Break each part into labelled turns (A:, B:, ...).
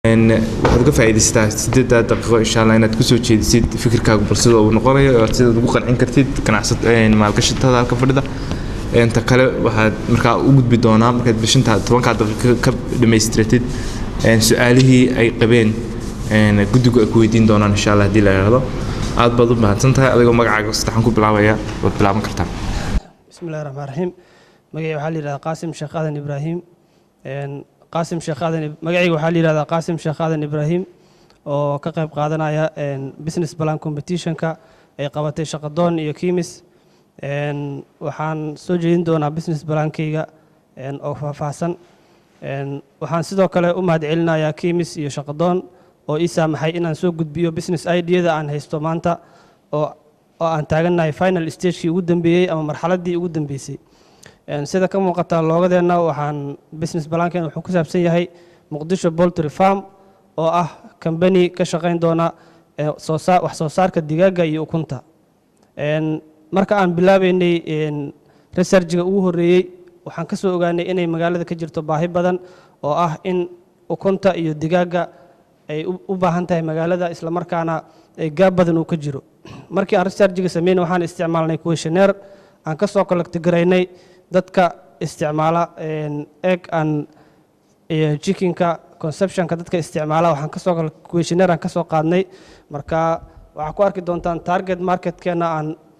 A: Waxaad uga faa'iidaysataa 8-daa daqiiqo, insha Allah, inaad kusoo jeedisid fikirkaagu bal sida uu noqonayo oo aad sidaad ugu qancin kartid ganacsat maalgashatada halka fadhida. Inta kale waxaad markaa u gudbi doonaa, markaad bishinta 10-kaa daqiiqo ka dhamaystiratid, su-aalihii ay qabeen guddigu ay ku weydiin doonaan, insha Allah, haddii la yidhaahdo. Aad baad u mahadsan tahay. Adigoo magacaaga saddexan ku bilaabaya waad bilaaban kartaa.
B: Bismillahi raxmaan raxiim. Magacayga waxaa la yidhahdaa Qaasim Sheekh Aadan Ibraahim. Qaasim Sheekh Aadan. Magacayga waxaa la yidhahdaa Qaasim Sheekh Aadan Ibraahim oo ka qayb qaadanaya business plan competitionka ay qabatay Shaqadoon iyo Kimis. Waxaan soo jeedin doonaa business plankayga oo faahfaahsan. Waxaan sidoo kale u mahadcelinayaa Kimis iyo Shaqadoon oo ii saamaxay inaan soo gudbiyo business ideada aan haysto maanta oo aan taagannahay final stagekii ugu dambeeyey ama marxaladdii ugu dambeysay. Sida ka muuqata loogadeenna, waxaan business plankeen wuxuu ku saabsan yahay Muqdisho Poultry Farm oo ah company ka shaqayn doona wax soo saarka digaagga iyo ukunta. Marka aan bilaabeynay researchiga ugu horreeyey, waxaan ka soo ogaanay inay magaalada ka jirto baahi badan oo ah in ukunta iyo digaagga ay u baahan tahay magaalada, islamarkaana ay gaab badan uu ka jiro. Markii aan researchiga sameynay, waxaan isticmaalnay questionnaire aan ka soo collect garaynay dadka isticmaala egg and chickenka consumptionka. Dadka isticmaala waxaan kasoo questionnaire aan ka soo qaadnay. Marka waxaa ku arki doontaan target marketkeena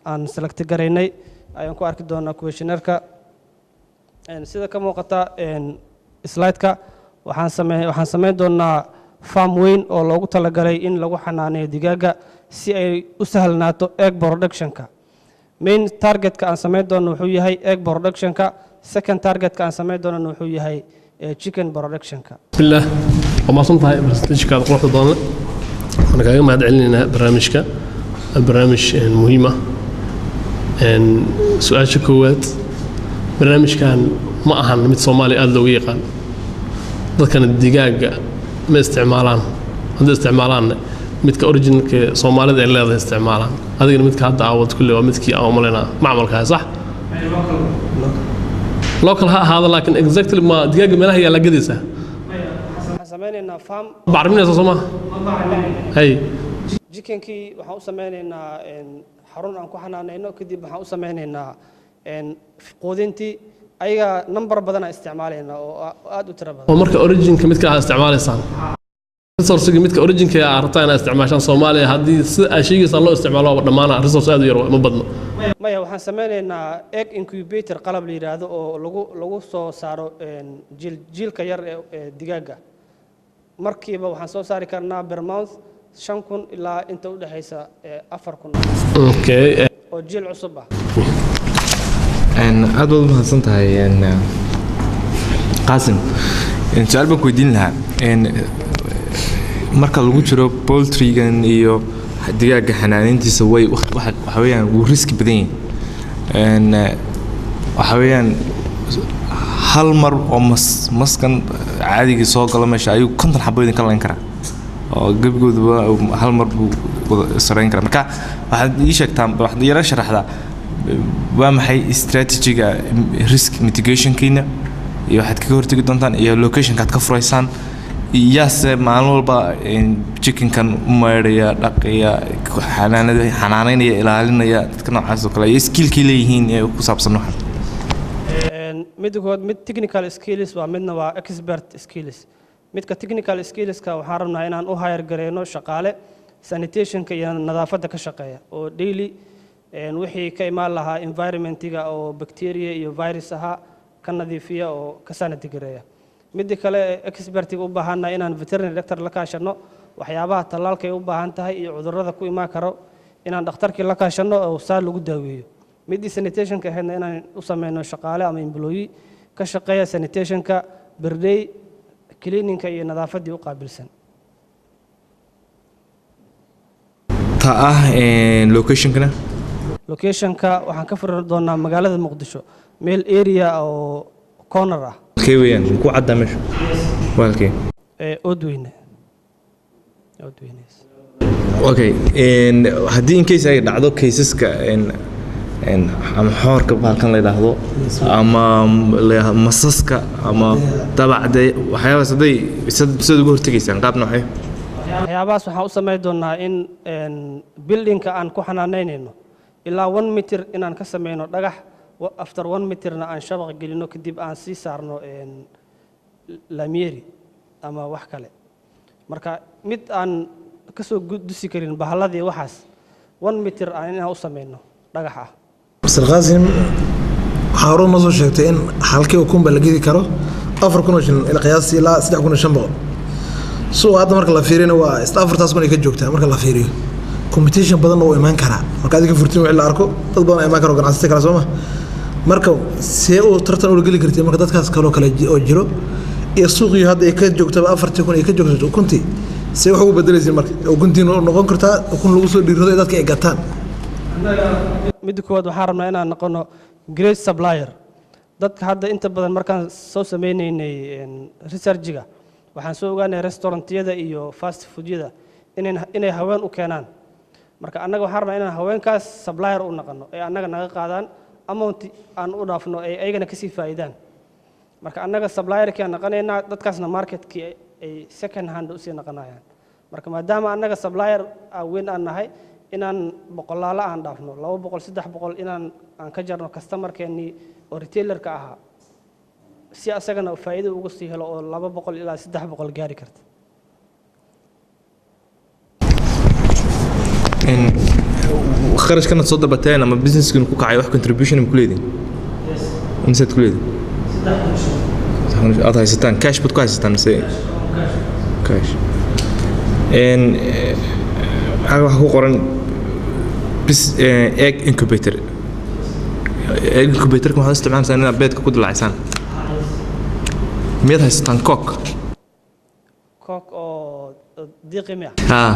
B: aan select garaynay ayaan ku arki doonaa questionnaire-ka. Sida ka muuqata slide-ka, waxaan samayn doonaa farm weyn oo loogu talagalay in lagu xanaaneeyo digaagga si ay u sahlnaato egg productionka. Main targetka aan samayn doono wuxuu yahay egg productionka. Second targetka aan samayn doonana wuxuu yahay chicken productionka.
C: Bismillaah, waa mahadsan tahay presentationkaada quruxda badan. Waxaan kaaga mahad celinaynaa barnaamijka. Waa barnaamij muhiim ah. Su-aasha koowaad: barnaamijkan ma ahan mid Soomaaliya aada looga yaqaan. Dadkana digaaga ma isticmaalaan, hadday isticmaalaanna midka originalka Soomaalida ay leedahay isticmaalaan. Adigana midka hadda aawad kulle waa midkii aan umalaynaa macmalka ahay, sax? Local ha ahaado, laakiin exactly ma digaaga meelaha yaa la gadaysaa?
B: Waxaan sameynaynaa farm.
C: Bacriminaysa soo maha hay?
B: Chickenkii waxaan u sameynaynaa xarun aan ku xanaanayno. Kadib waxaan u sameynaynaa quudintii ayaga. Number badan aan isticmaalaynaa oo aad u tiro badan.
C: Oo marka originka midka aad isticmaalaysaan, resourcega midka originka aad rabtaa inaad isticmaashaan, Soomaaliya haddii sida aad sheegaysaan loo isticmaalo waaba dhammaana. Resource aad u yar ma badno.
B: Maya, waxaan sameynaynaa egg incubator, qalab la yidhaahdo oo lagu soo saaro jiilka yar ee digaagga. Markiiba waxaan soo saari karnaa per month 5000 ilaa inta u dhexaysa 4000 oo jiil cusub ah.
A: Aad baad u mahadsan tahay, Qaasim. Su-aal baan ku weydiin lahaa. Marka lagu jiro poultrygan iyo digaaga xanaaneyntiisa, way waxa weeyaan wuu riski badan yahay. Waxa weeyaan hal mar oo maskan caadigii soo galo meesha ayuu 50 xabo idinka layn karaa oo gebigooduba hal mar buu wada sarayn karaa. Marka waxaad ii sheegtaa, waxaad yara sharaxdaa waa maxay strategiga risk mitigationkiina iyo waxaad kaga hortegi doontaan iyo locationka aad ka furaysaan, yaase maalin walba chickenkan u maydhaya, dhaqaya, xanaanada xanaaneynaya, ilaalinaya, dadka noocaas oo kale iyo skillkay leeyihiin ee ku saabsan waxan?
B: Midda kood, mid technical skills waa, midna waa expert skills. Midka technical skillska waxaan rabnaa inaan u hire gareyno shaqaale sanitationka iyo nadaafadda ka shaqeeya oo daily wixii ka imaan lahaa environmentiga oo bacteria iyo virus ahaa ka nadiifiya oo ka sanity gareeya. Midda kale, expertiga u baahanna inaan veterinary doctor la kaashano waxyaabaha tallaalka ay u baahan tahay iyo cudurrada ku imaan karo, inaan dhakhtarkii la kaashano oo saa lagu daaweeyo. Midii sanitationka ahaydna inaan u sameyno shaqaale ama employee ka shaqeeya sanitationka per day, cleaninka iyo nadaafaddii u qaabilsan.
A: Ta ah locationkana?
B: Locationka waxaan ka furi doonaa magaalada Muqdisho, meel area oo corner ah.
A: Halkee weeyaan? Ku caddaa meesha waa halkee?
B: Ee Oodweyne, Oodweyne.
A: Okay, haddii in case ay dhacdo caseska Ama xoorka bahalkan la yidhaahdo ama la yidhaahdo masaska ama dabacde, waxyaabahaas hadday sidaad uga hortegaysaan qaab noocee?
B: Waxyaabahaas waxaan u samayn doonaa in buildingka aan ku xanaanaynayno ilaa 1 meter inaan ka sameyno dhagax, after 1 meterna aan shabaq gelino, kadib aan sii saarno lamieri ama wax kale. Marka mid aan kasoo dusi karin bahalladii waxaas, 1 meter aan inaan u sameyno dhagax ah.
D: Mr Qaasim, waxaa hore noo soo sheegtay in halkii ukunba la gedi karo 4,000 oo shilin ilaa qiyaastii ilaa 3,500. Suuqa hadda marka la fiiriyana waa isla 4,000 ay ka joogtaa. Marka la fiiriyo, competition badanna wuu imaan karaa. Marka adiga furtin wixii la arko, dad badan ayaa imaan kara oo ganacsata kara, soo ma? Marka see uu tartan ula geli kartay marka dadkaas kaloo kale oo jiro iyo suuqii hadda ay ka joogtaba 4,000 ay ka joogto ukuntii, see wax ugu bedelaysiin? Marka ukuntiin noqon kartaa ukun lagu soo dhiirrado ee dadka ay gataan.
B: Midda koowaad, waxaan rabnaa inaan noqono great supplier. Dadka hadda inta badan markaan soo sameynaynay researchiga, waxaan soo ogaanay restaurantiyada iyo fast foodyada inay haween u keenaan. Marka annaga waxaan rabnaa inaan haweenkaas supplier u noqono ee annaga naga qaadaan amount aan u dhaafno ay ayagana kasii faa'iidaan. Marka annaga supplierkii aan naqanaynaa, dadkaasna marketkii ay second hand usii naqanayaan. Marka maadaama annaga supplier aan weyn aan nahay, inaan boqolaalo aan dhaafno, 200, 300 inaan aan ka jarno customerkeennii oo retailerka ahaa, si asagana faa'iido uga sii helo oo 200 ilaa 300 gaari karta.
A: Kharashkanaad soo dabateen ama businesskin ku kacay, wax contribution ma ku leedihin misead ku leedihin? Aad haysataan cash baad ku haysataan mise cash? Xagga waxaa ku qoran bis egg incubator. Egg incubatorka waxaad isticmaalaysaa inaad beedka ku dilacisaan. Miyaad haysataan cock?
B: Cock oo diiqi miya?
A: Haa.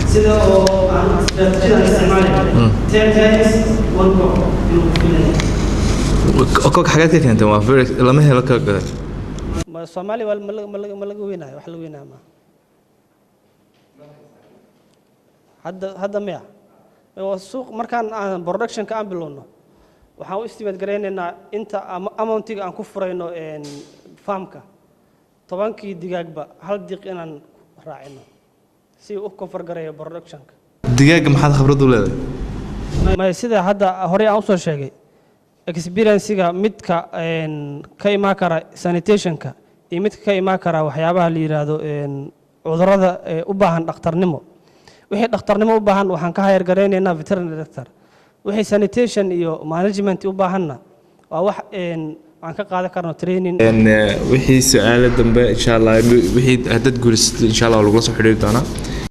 B: Sida oo aan istiraatiijiyada isticmaalayno, 10 times one cock inuu filayo.
A: Cock xageed ka keenteen? Waa very lama helo ka
B: Ma Soomaali waa ma laga weynayo, wax laga weynayo ma hadda miya? Waa suuq. Markaan aan productionka aan bilowno, waxaan u estimate garaynaynaa inta amountiga aan ku furayno farmka, 10kii digaagba hal diiq inaan raacino si uu u cover gareeyo productionka.
A: Digaagga maxaad khibrad u leedahay?
B: May, sida hadda horey aan usoo sheegay, experiencega midka ka imaan kara sanitationka iyo midka ka imaan kara waxyaabaha la yidhaahdo cudurrada ee u baahan dhakhtarnimo. Wixii dhakhtarnimo u baahan waxaan ka hire garaynaynaa veterinary doctor. Wixii sanitation iyo management u baahanna waa wax aan ka qaadan karno training.
A: Wixii su-aalo dambe, insha Allah, wixii haddaad guulaysato, insha Allah waa lagula soo xidhiiri doonaa.